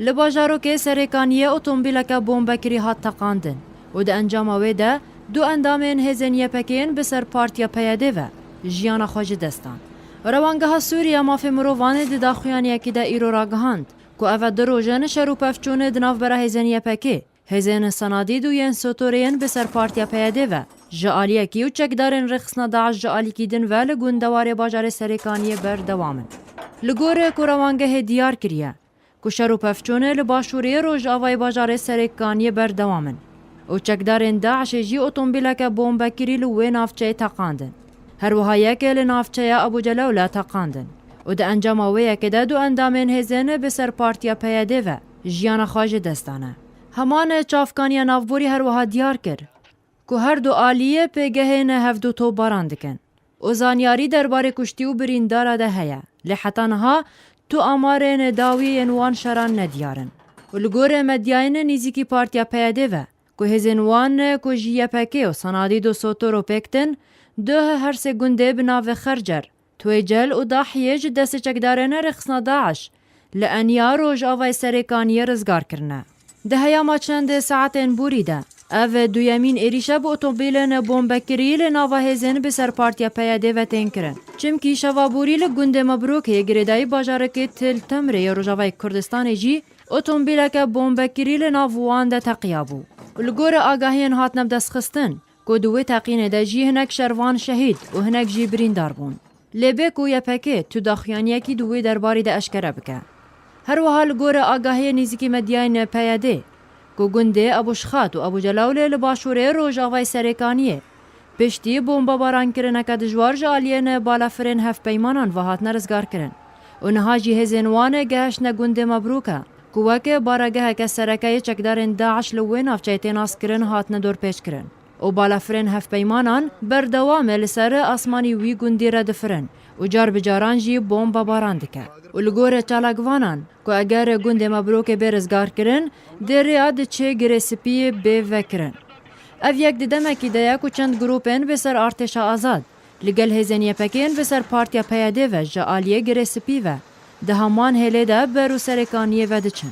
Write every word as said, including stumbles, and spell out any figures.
Li bajarokê Serêkaniyê otomobîleke bombekirî hat teqandin û di encama wê de du endamên hêzên Y P K'ê yên bi ser partiya P Y D'ê ve jiyana xwe ji dest dan. Rewangeha Sûriye ya Mafê Mirovan di daxuyaniyekî de îro ragihand ku ev e du roj in şer û pevçûn di navbera hêzên Y P K'ê, hêzên Senadîd û yên Sotorê yên bi ser partiya P Y D'ê ve ji aliyekî û çekdarên rêxistina DAIŞ ji alîkî din ve li gundewarê bajarê Serêkaniyê berdewam in. Li gorî ku rewangehê diyar kiriye, ku şer û pevçûnê li başûrê rojavayê bajarê Serêkaniyê berdewam in û çekdarên DAIŞê jî otomobîleke bombekirî li wê navçeyê teqandin. Her wiha yekê li navçeya Ebû Celewle teqandin û di encama wê yekê de du endamên hêzên bi ser partiya P Y D'ê ve jiyana xwe ji dest dane. Heman çavkaniya navborî her wiha diyar kir ku her du aliyê pêgehên hevdu topbaran dikin û zanyarî derbarê kuştî û birîndara de heye, lê heta niha tu amarên dawî yên wan şeran nediyar in. Û li gorî medyayên nêzîkî partiya P Y D'ê ve, ku hêzên wan ku ji Y P K'ê û Senadîd û Sotoro pêk tin, duh her sê gundê bi navê Xercer, Tuêcel û Dahiyê ji destê çekdarên rêxistina DAIŞ li eniya rojavayê Serêkaniyê rizgar kirine. Di heyama çend saetên borî de, ev duyemîn êrîş e bi otomobîlên bombekirî li nava hêzên bi ser partiya P Y D'ê ve tên kirin. Çimkî şeva borî li gundê Mebrûkê yê girêdayî bajarekê Til Temrê yê Rojavayê Kurdistanê jî otomobîleke bombekirî li nav wan de teqiyabû. Li gorî agahiyên hatine bidestxistin, ku di wê teqînê de jî hinek şervan şehîd û hinek jî birîndar bûn. Lê bê ku Y P K tu daxuyaniyekî di wê derbarî de eşkere bike. Her wiha li gorî agahiyê nêzîkî medyayên P Y D'ê, ku gundê Ebû Şixat û Ebû Celawlê li başûrê rojavayê Serêkaniyê, piştî bombebarankirineke dijwar ji aliyên balafirên hevpeymanan ve hatine rizgarkirin û niha jî hêzên wan gehiştine gundê Mebrûke, ku weke baregeheke sereke yê çekdarên DAIŞ li wê navçeyê tê naskirin, hatine dorpêçkirin û balafirên hevpeymanan berdewam e li ser asmanî wî gundî re difirin û car bi caran jî bombebaran dike. Û li gorî çalakvanan, ku eger gundê Mebrûkê bê rizgarkirin, dê rêya diçê Girê Spî bê vekirin. Ev yek di demekî de ye ku çend grûpên bi ser Artêşa Azad li gel hêzên Y P K yên bi ser Partiya P Y D'ê ve ji aliyê Girê Spî ve di heman hêlê de ber û Serêkaniyê ve diçin.